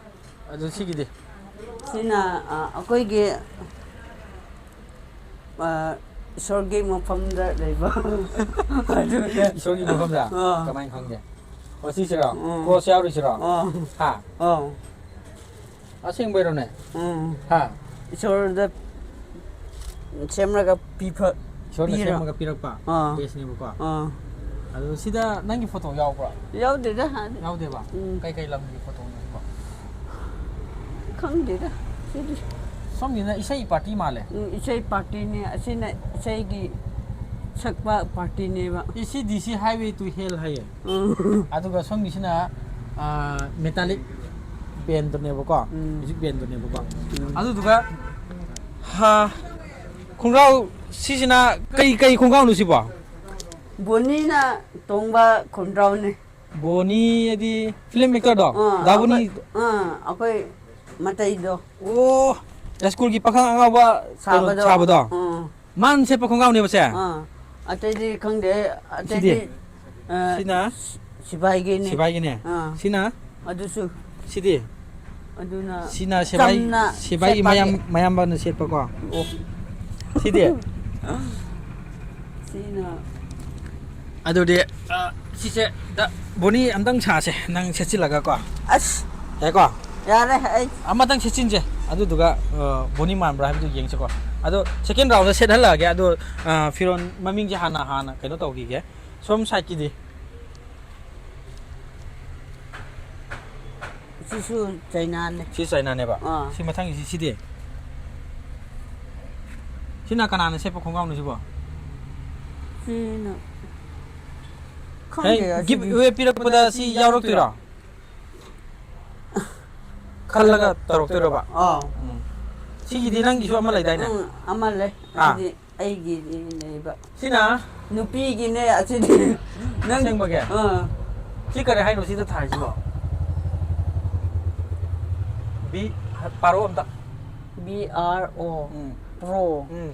ꯑꯗꯨ ꯁꯤꯒꯤꯗꯤ? ꯁꯤꯅ, ꯑ, ꯑꯩꯈꯣꯏꯒꯤ, ꯑ, ꯏꯁꯣꯔꯒꯤ ꯃꯐꯝꯗ ꯂꯩꯕ꯫ ꯑꯗꯨꯅ ꯏꯁꯣꯔꯒꯤ ꯃꯐꯝꯗ? ꯑꯥ꯫ ꯀꯃꯥꯏꯅ ꯈꯪꯒꯦ? ꯑꯣ, ꯁꯤꯁꯤꯔꯣ? ꯎꯝ꯫ ꯀ꯭ꯔꯣꯁ ꯌꯥꯎꯔꯤꯁꯤꯔꯣ? ꯑꯥ꯫ ꯍꯥ? ꯑꯥ꯫ ꯑꯁꯦꯡꯕꯩꯔꯣꯅꯦ? ꯎꯝ꯫ ꯍꯥ? ꯏꯁꯣꯔꯗ ꯁꯦꯝꯂꯒ ꯄꯤꯐ-, ꯏꯁꯣꯔꯅ ꯄꯤꯔ-, ꯁꯦꯝꯃꯒ ꯄꯤꯔꯛꯄ ꯑꯥ꯫ ꯗ꯭ꯔꯦꯁꯅꯦꯕꯀꯣ? ꯑꯥ꯫ ꯑꯗꯨ ꯁꯤꯗ ꯅꯪꯒꯤ ꯐꯣꯇꯣ ꯌꯥꯎꯕ꯭ꯔꯣ? ꯌꯥꯎꯗꯦꯗ꯫ ꯌꯥꯎꯗꯦꯕ? ꯎꯝ꯫ ꯀꯩꯀꯩ ꯂꯝꯒꯤ ꯐꯣꯇꯣꯅꯣ ꯁꯤꯕꯣ? ꯈꯪꯗꯦꯗ ꯁꯤꯗꯤ꯫ ꯁꯣꯝꯒꯤꯅ ꯏꯁꯩ ꯄꯥꯔꯇꯤ ꯃꯥꯜꯂꯦ꯫ ꯎꯝ, ꯏꯁꯩ ꯄꯥꯔꯇꯤꯅꯤ꯫ ꯑꯁꯤꯅ ꯏꯁꯩꯒꯤ ꯁꯛꯄ ꯄꯥꯔꯇꯤꯅꯦꯕ꯫ ꯑꯦ ꯁꯤ ꯗꯤ ꯁꯤ Highway to Hell ꯍꯥꯏꯌꯦ꯫ ꯎꯝ꯫ ꯑꯗꯨꯒ ꯁꯣꯝꯒꯤꯁꯤꯅ ꯃꯦꯇꯥꯂꯤꯛ ꯕꯦꯟꯗꯨꯅꯦꯕꯀꯣ, ꯎꯝ꯫ ꯃ꯭ꯌꯨꯖꯤꯛ ꯕꯦꯟꯗꯨꯅꯦꯕꯀꯣ꯫ ꯎꯝ꯫ ꯑꯗꯨꯗꯨꯒ ꯍꯥ, ꯈꯣꯡꯒ꯭ꯔꯥꯎ ꯁꯤꯁꯤꯅ ꯀꯩ ꯀꯩ ꯈꯣꯡꯒ꯭ꯔꯥꯎꯅꯣ ꯁꯤꯕꯣ? ꯕꯣꯅꯤꯅ ꯇꯣꯡꯕ ꯈꯣꯡꯒ꯭ꯔꯥꯎꯅꯦ꯫ ꯕꯣꯅꯤ ꯍꯥꯏꯗꯤ ꯐꯤꯂꯝ ꯑꯦꯛꯇꯔꯗꯣ? ꯑꯥ, ꯗꯥ ꯕꯣꯅꯤ? ꯑꯩꯈꯣꯏ, ꯑꯥ, ꯑꯩꯈꯣꯏ ꯃꯇꯩꯗꯣ꯫ ꯑꯣ, ꯌꯥꯏꯁ꯭ꯀꯨꯜꯒꯤ ꯄꯥꯈꯪ ꯑꯉꯥꯎꯕ ꯀꯩꯅꯣ ꯁꯥꯕꯗꯣ? ꯁꯥꯕꯗꯣ? ꯑꯥ꯫ ꯃꯥꯅ ꯁꯦꯠꯄ ꯈꯣꯡꯒ꯭ꯔꯥꯎꯅꯦꯕ ꯁꯦ? ꯑꯥ꯫ ꯑꯇꯩꯗꯤ ꯈꯪꯗꯦ, ꯁꯤꯗꯤ? ꯑꯇꯩꯗꯤ, ꯑ, ꯁꯤꯅ? ꯁꯤꯐꯥꯏꯒꯤꯅꯦ꯫ ꯁꯤꯐꯥꯏꯒꯤꯅꯦ? ꯑꯥ꯫ ꯁꯤꯅ? ꯑꯗꯨꯁꯨ꯫ ꯁꯤꯗꯤ? ꯑꯗꯨꯅ ꯁꯤꯅ ꯁꯤꯐꯥꯏ, ꯆꯝꯅ ꯁꯤꯐꯥꯏꯒꯤ ꯁꯦꯠꯄꯒꯤ꯫ ꯃꯌꯥꯝ-, ꯃꯌꯥꯝꯕꯅ ꯁꯦꯠꯄꯀꯣ? ꯑꯣ꯫ ꯁꯤꯗꯤ? ꯁꯤꯅ ꯑꯗꯨꯗꯤ, ꯑ, ꯁꯤꯁꯦ ꯗ ꯕꯣꯅꯤ ꯑꯝꯇꯪ ꯁꯥꯁꯦ, ꯅꯪ ꯁꯦꯠꯆꯤꯜꯂꯒ ꯀꯣ꯫ ꯑꯁ! ꯌꯥꯏꯀꯣ? ꯌꯥꯔꯦ, ꯑꯩ ꯑꯃꯇꯪ ꯁꯦꯠꯆꯤꯟꯁꯦ, ꯑꯗꯨꯗꯨꯒ, ꯑ, ꯕꯣꯅꯤ ꯃꯥꯟꯕ꯭ꯔꯥ ꯍꯥꯏꯕꯗꯨ ꯌꯦꯡꯁꯤꯀꯣ꯫ ꯑꯗꯣ second round ꯗ ꯁꯦꯠꯍꯜꯂꯛꯑꯒꯦ꯫ ꯑꯗꯣ, ꯑ, ꯐꯤꯔꯣꯟ ꯃꯃꯤꯡꯁꯦ ꯍꯥꯟꯅ, ꯍꯥꯟꯅ ꯀꯩꯅꯣ ꯇꯧꯈꯤꯒꯦ꯫ ꯁꯣꯝ side ꯀꯤꯗꯤ? ꯁꯤꯁꯨ ꯆꯩꯅꯥꯅꯦ꯫ ꯁꯤ ꯆꯩꯅꯥꯅꯦꯕ? ꯑꯥ꯫ ꯁꯤ ꯃꯊꯪꯒꯤꯁꯤ, ꯁꯤꯗꯤ? ꯁꯤꯅ ꯀꯅꯥꯅ ꯁꯦꯠꯄ ꯈꯣꯡꯒ꯭ꯔꯥꯎꯅꯣ ꯁꯤꯕꯣ? ꯁꯤꯅ ꯍꯦ, ꯈꯪꯗꯦ, ꯑꯁꯤꯗꯤ꯫ Gift away ꯄꯤꯔꯛꯄꯗ ꯁꯤ ꯌꯥꯎꯔꯛꯇꯣꯏꯔꯣ? ꯈꯜꯂꯒ ꯇꯧꯔꯛꯇꯣꯏꯔꯕ? ꯑꯥ꯫ ꯎꯝ꯫ ꯁꯤꯒꯤꯗꯤ ꯅꯪꯒꯤꯁꯨ ꯑꯃ ꯂꯩꯗꯥꯏꯅꯦ? ꯎꯝ, ꯑꯃ ꯂꯩ꯫ ꯑꯥ꯫ ꯑꯁꯤꯗꯤ ꯑꯩꯒꯤꯗꯤ ꯂꯩꯕ꯫ ꯁꯤꯅ? ꯅꯨꯄꯤꯒꯤꯅꯦ ꯑꯁꯤꯗꯤ꯫ ꯅꯪ ꯑꯁꯦꯡꯕꯒꯤ? ꯑꯥ꯫ ꯁꯤ ꯀꯔꯤ ꯍꯥꯏꯅꯣ ꯁꯤꯗ ꯊꯥꯏꯁꯤꯕꯣ? ꯕꯤ, ꯄꯥꯔꯣ ꯑꯝꯇ꯫ B R O꯫ ꯎꯝ꯫ Pro꯫ ꯎꯝ꯫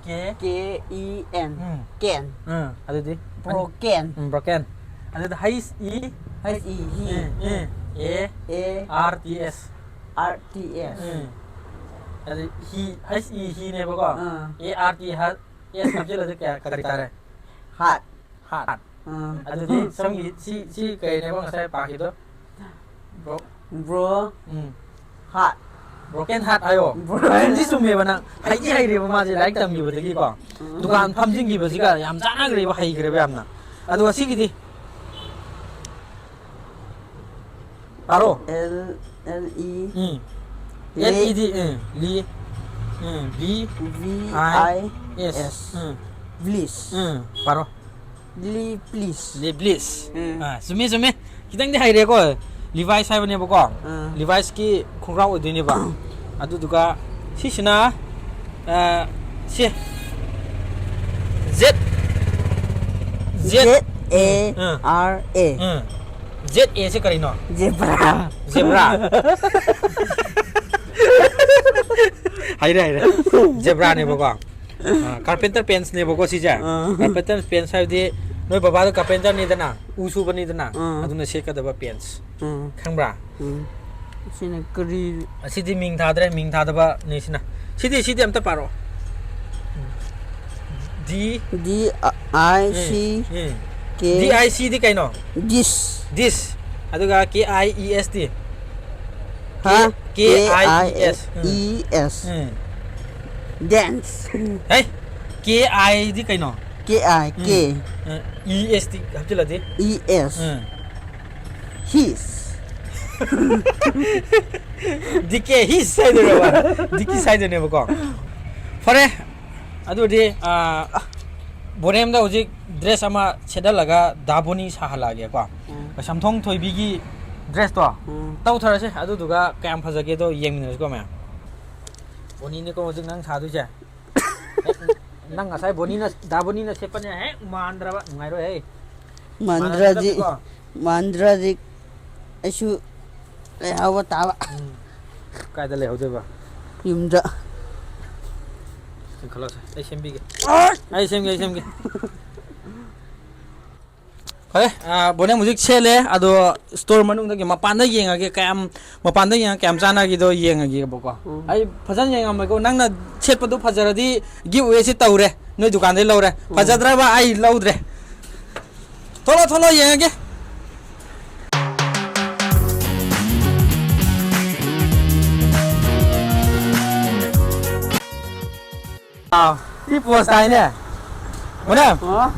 K꯫ K E N꯫ ꯎꯝ꯫ Ken꯫ ꯎꯝ꯫ ꯑꯗꯨꯗꯤ? Broken꯫ ꯎꯝ, broken꯫ ꯑꯗꯨꯗ H E꯫ H E, he꯫ Um, um. A꯫ A꯫ R T S꯫ R T S꯫ ꯎꯝ꯫ ꯑꯗꯨ he, H E, he ꯅꯦꯕꯀꯣ꯫ Ah. A R T, ꯍ-, S ꯍꯥꯞꯆꯤꯜꯂꯗꯤ ꯀꯌꯥ, ꯀꯔꯤ ꯇꯥꯔꯦ? Heart꯫ Heart꯫ ꯑꯥ꯫ ꯑꯗꯨꯗꯤ ꯁꯣꯝꯒꯤ ꯁꯤ, ꯁꯤ ꯀꯩꯅꯦꯕ ꯉꯁꯥꯏ ꯄꯥꯈꯤꯗꯣ? Bro-, Bro꯫ ꯎꯝ꯫ Heart꯫ Broken heart ꯍꯥꯏꯌꯣ꯫ Broken꯫ ꯆꯨꯝꯗꯤ ꯆꯨꯝꯃꯦꯕ ꯅꯪ꯫ ꯍꯩꯗꯤ ꯍꯩꯔꯦꯕ ꯃꯥꯁꯦ ꯂꯥꯏꯔꯤꯛ ꯇꯝꯈꯤꯕꯗꯒꯤꯀꯣ꯫ ꯎꯝ꯫ ꯗꯨꯀꯥꯟ ꯐꯝꯖꯤꯟꯈꯤꯕꯁꯤꯒ ꯌꯥꯝ ꯆꯥꯟꯅꯈ꯭ꯔꯦꯕ, ꯍꯩꯈ꯭ꯔꯦꯕ ꯌꯥꯝꯅ꯫ ꯑꯗꯨꯒ ꯁꯤꯒꯤꯗꯤ? ꯇꯥꯔꯣ꯫ L, L E꯫ ꯎꯝ꯫ L E D, ꯎꯝ, ꯂꯤ꯫ ꯎꯝ, V, V I S꯫ I S꯫ Um. Please. ꯎꯝ, ꯄꯥꯔꯣ. Li please. Levi's. ꯎꯝ. ꯑꯥ, ꯆꯨꯝꯃꯤ, ꯆꯨꯝꯃꯤ. ꯈꯤꯇꯪꯗꯤ ꯍꯩꯔꯦꯀꯣ. Levi's ꯍꯥꯏꯕꯅꯦꯕꯀꯣ. ꯑꯥ. Levi'sꯀꯤ ꯈꯣꯡꯒ꯭ꯔꯥꯎ ꯑꯣꯏꯗꯣꯏꯅꯦꯕ. ꯑꯗꯨꯗꯨꯒ ꯁꯤꯁꯤꯅ, ꯑꯥ, ꯁꯤ. Z. Z A R A. Um. Z A ꯁꯤ ꯀꯔꯤꯅꯣ? Zebra. Zebra. ꯍꯩꯔꯦ, ꯍꯩꯔꯦ. Zebraꯅꯦꯕꯀꯣ. ꯑꯥ, carpenter pantsꯅꯦꯕꯀꯣ ꯁꯤꯁꯦ. ꯑꯥ. Carpenter pants ꯍꯥꯏꯕꯗꯤ ꯅꯣꯏ ꯕꯕꯥꯗꯣ carpenterꯅꯤꯗꯅ, ꯎ ꯁꯨꯕꯅꯤꯗꯅ, ꯑꯥ. ꯑꯗꯨꯅ ꯁꯦꯠꯀꯗꯕ pants. ꯎꯝ. ꯈꯪꯕ꯭ꯔꯥ? ꯎꯝ. ꯁꯤꯅ ꯀꯔꯤ? ꯑꯁꯤꯗꯤ ꯃꯤꯡ ꯊꯥꯗ꯭ꯔꯦ, ꯃꯤꯡ ꯊꯥꯗꯕꯅꯤ ꯁꯤꯅ. ꯁꯤꯗꯤ, ꯁꯤꯗꯤ ꯑꯝꯇ ꯄꯥꯔꯛꯑꯣ. D. D I C um. K. D I C ꯗꯤ ꯀꯩꯅꯣ? This. This. ꯑꯗꯨꯒ K I E S ꯗꯤ? ꯍꯥ? K I E S. E S. Um. Dance. ꯍꯩ, K I ꯗꯤ ꯀꯩꯅꯣ? K I K. Um. E S D ꯍꯥꯞꯆꯤꯜꯂꯗꯤ? E S. Um. His. D K his ꯍꯥꯏꯗꯣꯏꯔꯕ? D K his ꯍꯥꯏꯗꯣꯏꯅꯦꯕꯀꯣ. ꯐꯔꯦ, ꯑꯗꯨꯗꯤ, ꯑꯥ, ꯕꯣꯅꯦꯝꯗ ꯍꯧꯖꯤꯛ dress ꯑꯃ ꯁꯦꯠꯍꯜꯂꯒ ꯗꯥ ꯕꯣꯅꯤ ꯁꯥꯍꯜꯂꯛꯑꯒꯦꯀꯣ. ꯎꯝ. ꯁꯝꯊꯣꯡ ꯊꯣꯏꯕꯤꯒꯤ dressꯇꯣ ꯎꯝ. ꯇꯧꯊꯔꯁꯦ, ꯑꯗꯨꯗꯨꯒ ꯀꯌꯥꯝ ꯐꯖꯒꯦꯗꯣ ꯌꯦꯡꯃꯤꯟꯅꯔꯁꯤꯀꯣ ꯃꯌꯥꯝ. ꯕꯣꯅꯤꯅꯤꯀꯣ ꯍꯧꯖꯤꯛ ꯅꯪ ꯁꯥꯗꯣꯏꯁꯦ. ꯍꯦꯛ ꯅꯪ ꯉꯁꯥꯏ ꯕꯣꯅꯤꯅ, ꯗꯥ ꯕꯣꯅꯤꯅ ꯁꯦꯠꯄꯅꯦ ꯍꯦꯛ ꯃꯥꯟꯗ꯭ꯔꯕ, ꯅꯨꯡꯉꯥꯏꯔꯣꯏꯍꯦ. ꯃꯥꯟꯗ꯭ꯔꯗꯤ, ꯃꯥꯟꯅꯗꯕꯅꯤꯀꯣ. ꯃꯥꯟꯗ꯭ꯔꯗꯤ ꯑꯩꯁꯨ ꯂꯩꯍꯧꯕ ꯇꯥꯕ. ꯎꯝ. ꯀꯥꯏꯗ ꯂꯩꯍꯧꯗꯣꯏꯕ? ꯌꯨꯝꯗ. ꯆꯤꯡꯈꯠꯂꯣꯁꯦ, ꯑꯩ ꯁꯦꯝꯕꯤꯒꯦ. ꯑꯩ ꯁꯦꯝꯒꯦ, ꯑꯩ ꯁꯦꯝꯒꯦ. ꯐꯔꯦ, ꯑꯥ, ꯕꯣꯅꯦꯝ ꯍꯧꯖꯤꯛ ꯁꯦꯠꯂꯦ, ꯑꯗꯣ store ꯃꯅꯨꯡꯗꯒꯤ ꯃꯄꯥꯟꯗ ꯌꯦꯡꯉꯒꯦ, ꯀꯌꯥꯝ, ꯃꯄꯥꯟꯗ ꯌꯦꯡꯉꯒ ꯀꯌꯥꯝ ꯆꯥꯟꯅꯒꯦꯗꯣ ꯌꯦꯡꯉꯒꯦꯕꯀꯣ. ꯎꯝ. ꯑꯩ ꯐꯖꯅ ꯌꯦꯡꯉꯝꯃꯦꯀꯣ, ꯅꯪꯅ ꯁꯦꯠꯄꯗꯣ ꯐꯖꯔꯗꯤ giveawayꯁꯤ ꯇꯧꯔꯦ, ꯅꯣꯏ ꯗꯨꯀꯥꯟꯗꯩ ꯂꯧꯔꯦ. ꯎꯝ. ꯐꯖꯗ꯭ꯔꯕ ꯑꯩ ꯂꯧꯗ꯭ꯔꯦ. ꯊꯣꯛꯂꯛꯑꯣ, ꯊꯣꯛꯂꯛꯑꯣ, ꯌꯦꯡꯉꯒꯦ꯫ ꯑꯥ, ꯁꯤ pose ꯇꯥꯏꯅꯦ꯫ ꯕꯣꯅꯦꯝ, ꯑꯣ?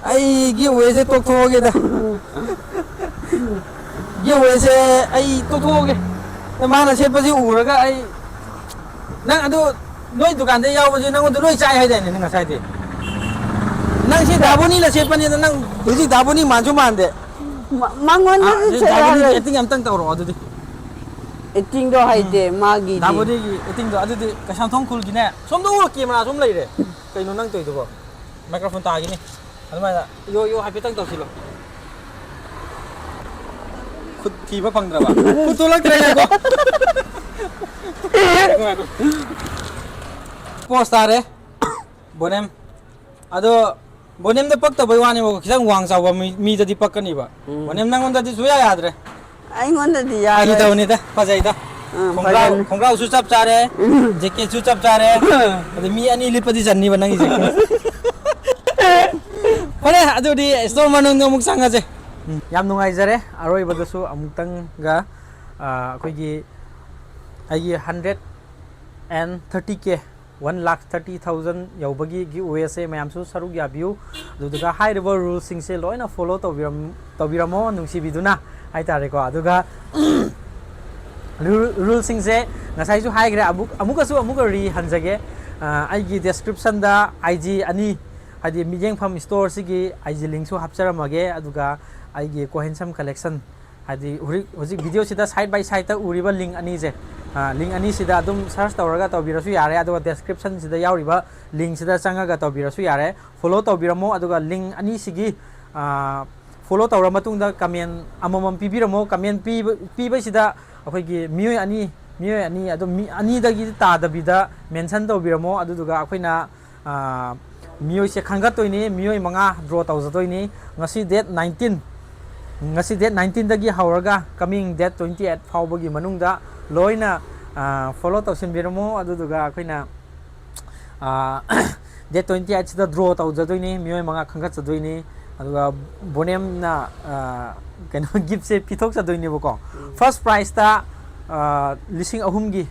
ꯑꯩ giveawayꯁꯦ ꯇꯣꯛꯊꯣꯛꯑꯒꯦꯗ꯫ Giveawayꯁꯦ ꯑꯩ ꯇꯣꯛꯊꯣꯛꯑꯒꯦ꯫ ꯃꯥꯅ ꯁꯦꯠꯄꯁꯤ ꯎꯔꯒ ꯑꯩ, ꯅꯪ ꯑꯗꯨ ꯅꯣꯏ ꯗꯨꯀꯥꯟꯗ ꯌꯥꯎꯕꯁꯦ ꯅꯪꯉꯣꯟꯗ ꯂꯣꯏ ꯆꯥꯏ ꯍꯥꯏꯗꯥꯏꯅꯦ ꯅꯪ ꯉꯁꯥꯏꯗꯤ? ꯅꯪ ꯁꯤ ꯗꯥꯕꯨꯅꯤ ꯂꯁꯦꯠꯄꯅꯤꯗ, ꯅꯪ ꯍꯧꯖꯤꯛ ꯗꯥꯕꯨꯅꯤ ꯃꯥꯟꯁꯨ ꯃꯥꯟꯗꯦ꯫ ꯃ- ꯃꯉꯣꯟꯗꯗꯤ ꯗꯥꯕꯨꯅꯤꯒꯤ ꯆꯩꯔꯥꯎꯔꯣꯏ꯫ ꯑꯦꯛꯇꯤꯡ ꯑꯝꯇꯪ ꯇꯧꯔꯛꯑꯣ ꯑꯗꯨꯗꯤ꯫ ꯑꯦꯛꯇꯤꯡꯗꯣ ꯍꯩꯇꯦ ꯃꯥꯒꯤꯗꯤ꯫ ꯗꯥꯕꯨꯅꯤꯒꯤ ꯑꯦꯛꯇꯤꯡꯗꯣ ꯑꯗꯨꯗꯤ ꯀꯩꯁꯥꯝꯊꯣꯡ ꯈꯨꯜꯒꯤꯅꯦ꯫ ꯁꯣꯝꯗ ꯎꯔꯣ, ꯀꯦꯃꯦꯔꯥ ꯁꯣꯝ ꯂꯩꯔꯦ꯫ ꯀꯩꯅꯣ ꯅꯪ ꯇꯧꯔꯤꯗꯨꯕꯣ? ꯃꯥꯏꯀ꯭ꯔꯣꯐꯣꯟ ꯇꯥꯈꯤꯅꯤ꯫ ꯑꯗꯨꯃꯥꯏꯅ ꯌꯣ ꯌꯣ ꯍꯥꯏꯐꯦꯠꯇꯪ ꯇꯧꯁꯤꯜꯂꯣ꯫ ꯈꯨꯠ ꯊꯤꯕ ꯐꯪꯗ꯭ꯔꯕ? ꯈꯨꯠ ꯊꯣꯛꯂꯛꯇ꯭ꯔꯦ, ꯉꯥꯏꯈꯣ꯫ ꯄꯣꯁ ꯇꯥꯔꯦ꯫ ꯕꯣꯅꯦꯝ꯫ ꯑꯗꯣ ꯕꯣꯅꯦꯝꯗ ꯄꯛꯇꯕꯩ ꯋꯥꯅꯦꯕꯀꯣ, ꯈꯤꯇꯪ ꯋꯥꯡ ꯆꯥꯎꯕ ꯃꯤ- ꯃꯤꯗꯗꯤ ꯄꯛꯀꯅꯤꯕ꯫ ꯕꯣꯅꯦꯝ ꯅꯪꯉꯣꯟꯗꯗꯤ ꯁꯨꯌꯥ ꯌꯥꯗ꯭ꯔꯦ꯫ ꯑꯩꯉꯣꯟꯗꯗꯤ ꯐꯥꯒꯤ ꯌꯥꯔꯣꯏ꯫ ꯇꯧꯅꯤꯗ, ꯐꯖꯩꯗ꯫ ꯑꯥ, ꯈꯣꯡꯒ꯭ꯔꯥꯎ ꯐꯖꯅꯤ꯫ ꯈꯣꯡꯒ꯭ꯔꯥꯎꯁꯨ ꯆꯞ ꯆꯥꯔꯦ꯫ ꯖꯦꯀꯦꯠꯁꯨ ꯆꯞ ꯆꯥꯔꯦ꯫ ꯑꯗ ꯃꯤ ꯑꯅꯤ ꯂꯤꯠꯄꯗꯤ ꯆꯟꯅꯤꯕ ꯅꯪꯒꯤ ꯖꯦꯀꯦꯠ꯫ ꯐꯔꯦ, ꯑꯗꯨꯗꯤ ꯁ꯭ꯇꯣꯔ ꯃꯅꯨꯡꯗ ꯑꯃꯨꯛ ꯆꯪꯉꯁꯦ꯫ ꯎꯝ, ꯌꯥꯝ ꯅꯨꯡꯉꯥꯏꯖꯔꯦ꯫ ꯑꯔꯣꯏꯕꯗꯁꯨ ꯑꯃꯨꯛꯇꯪꯒ, ꯑ, ꯑꯩꯈꯣꯏꯒꯤ ꯑꯩꯒꯤ hundred and thirty K, one lakh thirty thousand ꯌꯧꯕꯒꯤ ꯒꯤꯐ ꯑꯦꯋꯦꯁꯦ ꯃꯌꯥꯝꯁꯨ ꯁꯔꯨꯛ ꯌꯥꯕꯤꯌꯨ꯫ ꯑꯗꯨꯗꯨꯒ ꯍꯥꯏꯔꯤꯕ ꯔꯨꯜꯁꯤꯡꯁꯦ ꯂꯣꯏꯅ ꯐꯣꯂꯣ ꯇꯧꯕꯤꯔꯝ-, ꯇꯧꯕꯤꯔꯝꯃꯣ ꯅꯨꯡꯁꯤꯕꯤꯗꯨꯅ ꯍꯥꯏꯇꯥꯔꯦꯀꯣ꯫ ꯑꯗꯨꯒ ꯔꯨꯜ-, ꯔꯨꯜꯁꯤꯡꯁꯦ ꯉꯁꯥꯏꯁꯨ ꯍꯥꯏꯈ꯭ꯔꯦ, ꯑꯃꯨꯛ, ꯑꯃꯨꯛꯀꯁꯨ ꯑꯃꯨꯛꯀ ꯔꯤ ꯍꯟꯖꯒꯦ꯫ ꯑ, ꯑꯩꯒꯤ ꯗꯦꯁꯀ꯭ꯔꯤꯞꯁꯟꯗ ꯑꯥꯏ ꯖꯤ ꯑꯅꯤ, ꯍꯥꯏꯗꯤ ꯃꯤꯠꯌꯦꯡꯐꯝ ꯁ꯭ꯇꯣꯔꯁꯤꯒꯤ ꯑꯥꯏ ꯖꯤ ꯂꯤꯡꯁꯨ ꯍꯥꯞꯆꯔꯝꯃꯒꯦ, ꯑꯗꯨꯒ ꯑꯩꯒꯤ ꯀꯣꯍꯦꯟꯁꯝ ꯀꯂꯦꯛꯁꯟ, ꯍꯥꯏꯗꯤ ꯍꯧꯖꯤꯛ, ꯍꯧꯖꯤꯛ ꯚꯤꯗꯤꯑꯣꯁꯤꯗ side by sideꯇ ꯎꯔꯤꯕ ꯂꯤꯡ ꯑꯅꯤꯁꯦ, ꯑ, ꯂꯤꯡ ꯑꯅꯤꯁꯤꯗ ꯑꯗꯨꯝ ꯁꯔꯆ ꯇꯧꯔꯒ ꯇꯧꯕꯤꯔꯁꯨ ꯌꯥꯔꯦ, ꯑꯗꯨꯒ ꯗꯦꯁꯀ꯭ꯔꯤꯞꯁꯟꯁꯤꯗ ꯌꯥꯎꯔꯤꯕ ꯂꯤꯡꯁꯤꯗ ꯆꯪꯉꯒ ꯇꯧꯕꯤꯔꯁꯨ ꯌꯥꯔꯦ꯫ ꯐꯣꯂꯣ ꯇꯧꯕꯤꯔꯝꯃꯣ, ꯑꯗꯨꯒ ꯂꯤꯡ ꯑꯅꯤꯁꯤꯒꯤ, ꯑ, ꯐꯣꯂꯣ ꯇꯧꯔ ꯃꯇꯨꯡꯗ ꯀꯃꯦꯟ ꯑꯃꯃꯝ ꯄꯤꯕꯤꯔꯝꯃꯣ꯫ ꯀꯃꯦꯟ ꯄꯤꯕ, ꯄꯤꯕꯁꯤꯗ ꯑꯩꯈꯣꯏꯒꯤ ꯃꯤꯑꯣꯏ ꯑꯅꯤ, ꯃꯤꯑꯣꯏ ꯑꯅꯤ, ꯑꯗꯨꯝ ꯃꯤ ꯑꯅꯤꯗꯒꯤ ꯇꯥꯗꯕꯤꯗ ꯃꯦꯟꯁꯟ ꯇꯧꯕꯤꯔꯝꯃꯣ, ꯑꯗꯨꯗꯨꯒ ꯑꯩꯈꯣꯏꯅ, ꯑ, ꯃꯤꯑꯣꯏꯁꯦ ꯈꯟꯒꯠꯇꯣꯏꯅꯤ, ꯃꯤꯑꯣꯏ ꯃꯉꯥ ꯗ꯭ꯔꯣ ꯇꯧꯖꯗꯣꯏꯅꯤ꯫ ꯉꯁꯤ ꯗꯦꯠ ꯅꯥꯏꯟꯇꯤꯟ, ꯉꯁꯤ ꯗꯦꯠ ꯅꯥꯏꯟꯇꯤꯟꯗꯒꯤ ꯍꯧꯔꯒ coming date twenty eight ꯐꯥꯎꯕꯒꯤ ꯃꯅꯨꯡꯗ ꯂꯣꯏꯅ, ꯑ, ꯐꯣꯂꯣ ꯇꯧꯁꯤꯟꯕꯤꯔꯝꯃꯣ, ꯑꯗꯨꯗꯨꯒ ꯑꯩꯈꯣꯏꯅ, ꯑ, ꯗꯦꯠ ꯇ꯭ꯋꯦꯟꯇꯤ ꯑꯩꯠꯁꯤꯗ ꯗ꯭ꯔꯣ ꯇꯧꯖꯗꯣꯏꯅꯤ, ꯃꯤꯑꯣꯏ ꯃꯉꯥ ꯈꯟꯒꯠꯆꯗꯣꯏꯅꯤ, ꯑꯗꯨꯒ ꯕꯣꯅꯦꯝꯅ, ꯑ, ꯀꯩꯅꯣ, ꯒꯤꯐꯁꯦ ꯄꯤꯊꯣꯛꯆꯗꯣꯏꯅꯦꯕꯀꯣ꯫ ꯐꯥꯔꯁ ꯄ꯭ꯔꯥꯏꯖꯇ, ꯑ, ꯂꯤꯁꯤꯡ ꯑꯍꯨꯝꯒꯤ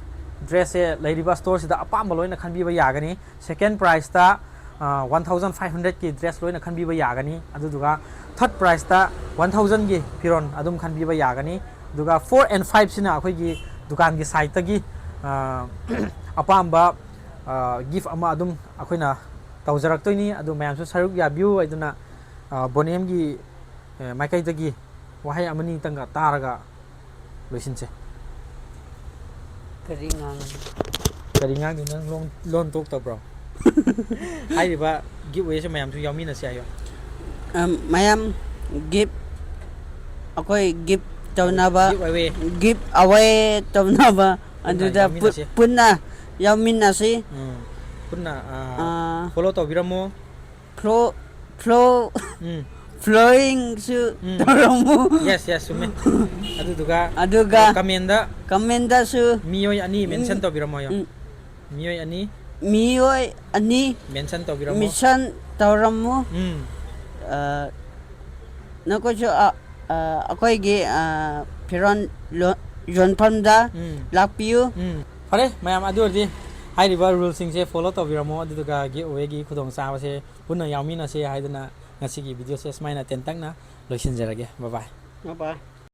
ꯗ꯭ꯔꯦꯁꯁꯦ ꯂꯩꯔꯤꯕ ꯁ꯭ꯇꯣꯔꯁꯤꯗ ꯑꯄꯥꯝꯕ ꯂꯣꯏꯅ ꯈꯟꯕꯤꯕ ꯌꯥꯒꯅꯤ꯫ ꯁꯦꯀꯦꯟ ꯄ꯭ꯔꯥꯏꯖꯇ, ꯑ, ꯋꯥꯟ ꯊꯥꯎꯖꯟ ꯐꯥꯏꯚ ꯍꯟꯗ꯭ꯔꯦꯠꯀꯤ ꯗ꯭ꯔꯦꯁ ꯂꯣꯏꯅ ꯈꯟꯕꯤꯕ ꯌꯥꯒꯅꯤ꯫ ꯑꯗꯨꯗꯨꯒ ꯊꯥꯔꯠ ꯄ꯭ꯔꯥꯏꯖꯇ ꯋꯥꯟ ꯊꯥꯎꯖꯟꯒꯤ ꯐꯤꯔꯣꯟ ꯑꯗꯨꯝ ꯈꯟꯕꯤꯕ ꯌꯥꯒꯅꯤ꯫ ꯑꯗꯨꯒ ꯐꯣꯔ ꯑꯦꯟ ꯐꯥꯏꯚꯁꯤꯅ ꯑꯩꯈꯣꯏꯒꯤ ꯗꯨꯀꯥꯟꯒꯤ ꯁꯥꯏꯠꯇꯒꯤ, ꯑ, ꯑꯄꯥꯝꯕ, ꯑ, ꯒꯤꯐ ꯑꯃ ꯑꯗꯨꯝ ꯑꯩꯈꯣꯏꯅ ꯇꯧꯖꯔꯛꯇꯣꯏꯅꯤ꯫ ꯑꯗꯨ ꯃꯌꯥꯝꯁꯨ ꯁꯔꯨꯛ ꯌꯥꯕꯤꯌꯨ ꯍꯥꯏꯗꯨꯅ, ꯑ, ꯕꯣꯅꯦꯝꯒꯤ, ꯑ, ꯃꯥꯏꯀꯩꯗꯒꯤ ꯋꯥꯍꯩ ꯑꯃꯅꯤꯇꯪꯒ ꯇꯥꯔꯒ ꯂꯣꯏꯁꯤꯟꯁꯦ꯫ ꯀꯔꯤ ꯉꯥꯡꯒꯅꯤ? ꯀꯔꯤ ꯉꯥꯡꯗꯣꯏꯅꯣ? ꯅꯪ ꯂꯣꯟ, ꯂꯣꯟ ꯊꯣꯛꯇꯕ꯭ꯔꯣ? ꯍꯥꯏꯔꯤꯕ ꯒꯤꯐ ꯑꯋꯦꯁꯦ ꯃꯌꯥꯝꯁꯨ ꯌꯥꯎꯃꯤꯟꯅꯁꯦ ꯍꯥꯏꯌꯣ꯫ ꯑꯝ, ꯃꯌꯥꯝ ꯒꯤꯐ, ꯑꯩꯈꯣꯏ ꯒꯤꯐ ꯇꯧꯅꯕ, ꯒꯤꯐ ꯑꯋꯦ꯫ ꯒꯤꯐ ꯑꯋꯦ ꯇꯧꯅꯕ, ꯄꯨꯟꯅ ꯑꯗꯨꯗ ꯄꯨ- ꯌꯥꯎꯃꯤꯟꯅꯁꯤ꯫ ꯄꯨꯟꯅ ꯌꯥꯎꯃꯤꯟꯅꯁꯤ꯫ ꯎꯝ꯫ ꯄꯨꯟꯅ, ꯑ, ꯑꯥ, ꯐꯣꯂꯣ ꯇꯧꯕꯤꯔꯝꯃꯣ꯫ ꯐ꯭ꯂꯣ, ꯐ꯭ꯂꯣ, ꯎꯝ꯫ ꯐ꯭ꯂꯣꯌꯤꯡꯁꯨ ꯎꯝ꯫ ꯇꯧꯔꯝꯃꯨ꯫ ꯌꯦꯁ, ꯌꯦꯁ, ꯆꯨꯝꯃꯦ꯫ ꯑꯗꯨꯗꯨꯒ, ꯑꯗꯨꯒ ꯑ, ꯀꯃꯦꯟꯗ ꯀꯃꯦꯟꯗꯁꯨ ꯃꯤꯑꯣꯏ ꯑꯅꯤ ꯃꯦꯟꯁꯟ ꯎꯝ, ꯇꯧꯕꯤꯔꯝꯃꯣ ꯍꯥꯏꯌꯣ꯫ ꯎꯝ, ꯃꯤꯑꯣꯏ ꯑꯅꯤ ꯃꯤꯑꯣꯏ ꯑꯅꯤ ꯃꯦꯟꯁꯟ ꯇꯧꯕꯤꯔꯝꯃꯣ꯫ ꯃꯦꯟꯁꯟ ꯇꯧꯔꯝꯃꯨ꯫ ꯎꯝ꯫ ꯑ, ꯅꯈꯣꯏꯁꯨ, ꯑ, ꯑ, ꯑꯩꯈꯣꯏꯒꯤ, ꯑ, ꯐꯤꯔꯣꯟ ꯂꯣ-, ꯌꯣꯟꯐꯝꯗ ꯎꯝ꯫ ꯂꯥꯛꯄꯤꯌꯨ꯫ ꯎꯝ꯫ ꯐꯔꯦ, ꯃꯌꯥꯝ, ꯑꯗꯨ ꯑꯣꯏꯔꯗꯤ ꯍꯥꯏꯔꯤꯕ ꯔꯨꯜꯁꯤꯡꯁꯦ ꯐꯣꯂꯣ ꯇꯧꯕꯤꯔꯝꯃꯣ, ꯑꯗꯨꯗꯨꯒ ꯒꯤꯐ ꯑꯋꯦꯒꯤ ꯈꯨꯗꯣꯡꯆꯥꯕꯁꯦ ꯄꯨꯟꯅ ꯌꯥꯎꯃꯤꯟꯅꯁꯦ ꯍꯥꯏꯗꯨꯅ ꯉꯁꯤꯒꯤ ꯚꯤꯗꯤꯑꯣꯁꯦ ꯁꯨꯃꯥꯏꯅ ꯇꯦꯟꯇꯛꯅ ꯂꯣꯏꯁꯤꯟꯖꯔꯒꯦ꯫ ꯕꯥꯏ ꯕꯥꯏ꯫ ꯕꯥꯏ ꯕꯥꯏ꯫